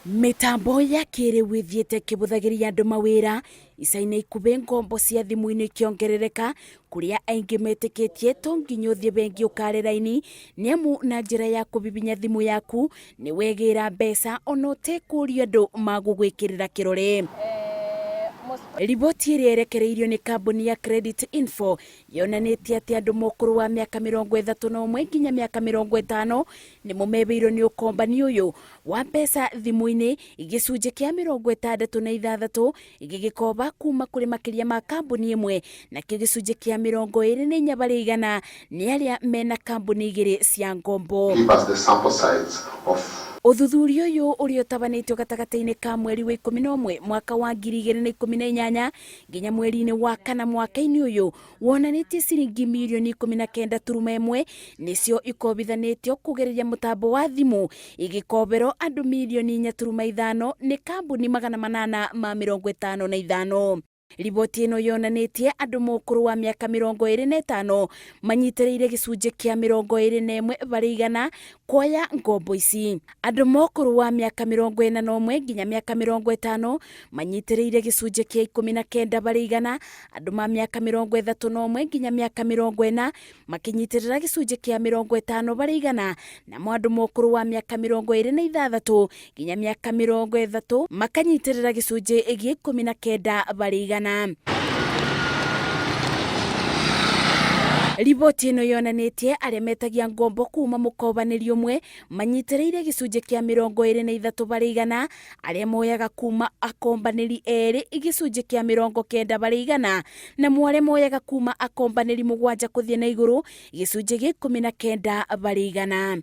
Mĩtambo ya kĩrĩu ĩthiĩte ĩkĩbũthagĩria andũ mawĩra, ica-inĩ ikuhĩ ngombo cia thimũ-inĩ ikĩongerereka, kũrĩa aingĩ metĩkĩtie to nginya ũthiĩ bengi ũkare raini, nĩamu na njĩra ya kũbibinya thimũ yaku nĩ wegĩra mbeca ona ũtekũria andũ magũgwĩkĩrĩra kĩrore. Riboti ĩrĩa ĩrekereirio nĩ kambuni ya Credit Info yonanĩtie atĩ andũ ma ũkũrũ wa mĩaka 31 nginya mĩaka 50 nĩmo mebĩirwo nĩ ũkombani ũyũ wa mbeca thimũ-inĩ, gĩcunjĩ kĩa 66 gĩgĩkoba kuma kũrĩ makĩria ma kambuni ĩmwe, nakĩo gĩcunjĩ kĩa 24% nĩ arĩa mena kambuni igĩrĩ cia ngombo. Give us the sample size of Ũthuthuria ũyũ ũrĩa ũtabanĩtio gatagatĩ-inĩ ka mweri wa 11 mwaka wa 2018 nginya mweri-inĩ wa kana mwaka-inĩ ũyũ wonanĩtie ciringi mirioni 19.1 nĩcio ikobithanĩtio kũgereria mũtambo wa thimũ, igĩkoberwo andũ mirioni 4.5 nĩ kambuni 855. Riboti ĩno yonanĩtie andũ ma ũkũrũ wa mĩaka 25 manyitĩrĩire gĩcunjĩ kĩa 21% kuoya ngombo ici. Andũ ma ũkũrũ wa mĩaka 41 nginya mĩaka 50 manyitĩrĩire gĩcunjĩ kĩa 19%, andũ ma mĩaka 31 nginya mĩaka 40 makĩnyitĩrĩra gĩcunjĩ kĩa 50%, namo andũ ma ũkũrũ wa mĩaka 26 nginya mĩaka 30 makanyitĩrĩra gĩcunjĩ gĩa 19%. Riboti ĩno yonanĩtie arĩa metagia ngombo kuma mũkobanĩri ũmwe manyitĩrĩire gĩcunjĩ kĩa 23%, arĩa moyaga kuma akombanĩri erĩ gĩcunjĩ kĩa 90%, namo arĩa moyaga kuma akombanĩri 7 kũthiĩ na igũrũ gĩcunjĩ gĩa 19%.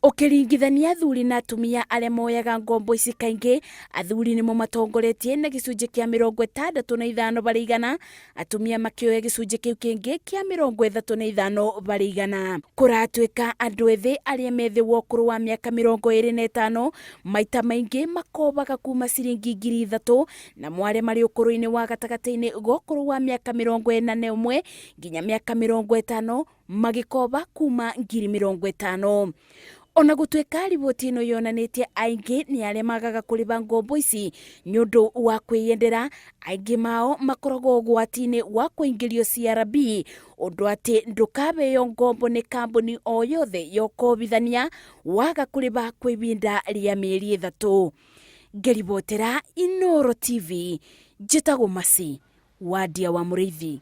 Ũkĩringithania athuri na atumia arĩa moyaga ngombo ici kaingĩ, athuri nĩmo matongoretie na gĩcunjĩ kĩa 65%, atumia makĩoya gĩcunjĩ kĩu kĩngĩ kĩa 35%. Kũratuĩka andũ ethĩ arĩa me thĩ wa ũkũrũ wa mĩaka 25 maita maingĩ makobaga kuma ciringi 3,000, namo arĩa marĩ ũkũrũ-inĩ wa gatagatĩ-inĩ ga ũkũrũ wa mĩaka 41 nginya mĩaka 50 magĩkoba kuma 50,000. Ona gũtuĩka riboti ĩno yonanĩtie aingĩ nĩ arĩa magaga kũrĩba ngombo ici nĩ ũndũ wa kwĩyendera, aingĩ mao makoragwo ũgwati-inĩ wa kũingĩrio CRB, ũndũ atĩ ndũkabeo ngombo nĩ kambuni o yothe ya ũkobithania waga kũrĩba kwa ibinda rĩa mĩeri 3. Ngĩribotera Inooro TV, njĩtagwo Mercy Wandia wa Mũrĩithi.